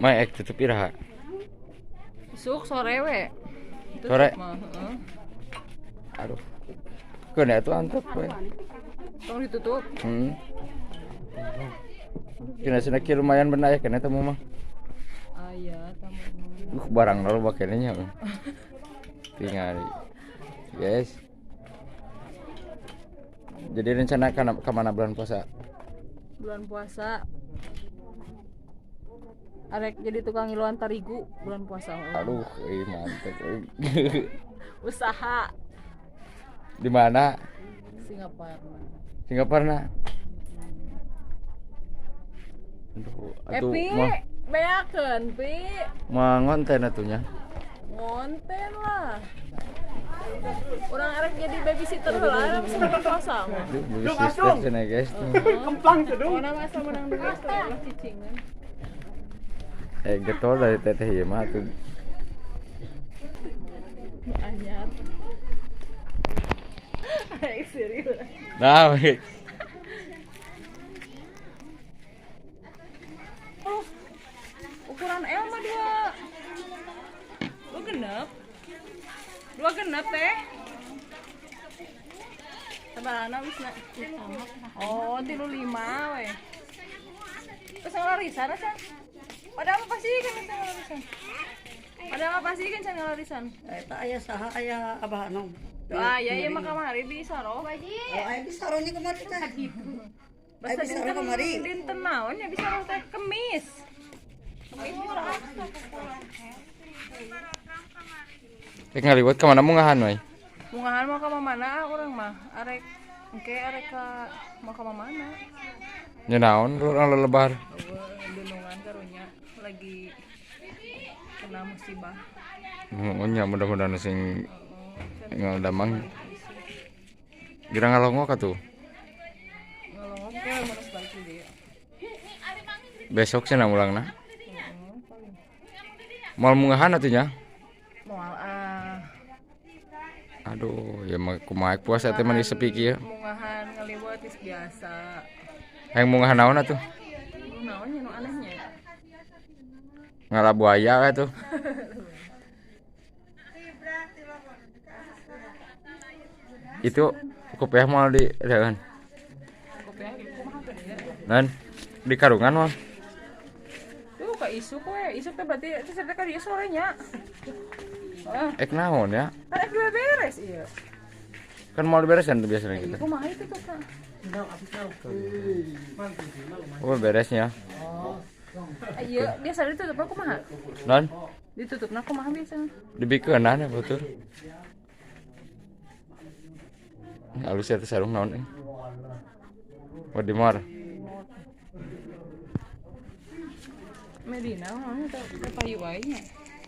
Mai ek tutup iraha. Isuk sore we. Sore. Heeh. Aduh. Keun atuh antep we. Tong ditutup. Heeh. Kena cenah kieu lumayan bener aya keneh tamu mah. Aya tamu. Barang loba keneh nya. Tingali. Guys. Jadi rencana ke mana bulan puasa? Bulan puasa arek jadi tukang ngiluan tarigu bulan puasa. Aduh, mantep. Usaha. Di mana? Singaparna. Singaparna. Aduh, atuh mah beakeun, Pi. Mah ngonten atuh nya. Ngonten lah. Orang arek jadi babysitter heula bulan puasa mah. Babysitter cenah guys. Kemplang cedung. Mana masa menang duit teh cicingan. Getol dari teteh ieu mah atuh. Anyar. Serius. Nah, oh, ukuran L mah 2. 2 genep. 2 genep teh. Sabarana wisna. Oh, 35 we. Terus ngalarisan asa? Padahal apa sih kan ngalarisan? Padahal apa sih kan ngalarisan? Eta aya saha aya Abah Anom. Ah, ya ieu mah kamari bisa roh. Oh, aya bisa roh nya kamari teh. Basa dinten kamari. Dinten naon nya bisa roh teh Kemis. Kemis bisa roh. Rek ngaliwat ka mana mungahan we? Mungahan mah ka mana urang mah? Arek engke arek ka mau ka mana? Nya naon urang lelebar. Gunungan karunya lagi kena musibah. Oh nya mudah-mudahan sing ngal damang. Gira ngalongok atuh. Ngalongok ke mun balik deui. Besok cenah mulangna. Moal mungahan atuh nya? Moal ah. Aduh, ya mah kumaha puasa teh mah sepi kieu. Mungahan ngaliwat geus biasa. Hayang mungahan naon atuh? Naon nya nu anehnya? Ngala buaya we tuh. Itu kopiah moal di deun. Kopiah kumaha teh ya? Dan di karungan moal. Tuh ka isuk we, isuk teh berarti itu teh ka dieu sorenya. Ek naon ya? Kan ek beres ieu. Kan moal beres kan biasanya gitu. Kumaha itu tuh Kak? Oh beresnya. Iya, biasa ditutup kumaha? Non? Ditutupna kumaha biasanya? Dibikeunan ya betul. Halus ya sarung naon euy. Oh di mar. Medina mah teh payu wae nya.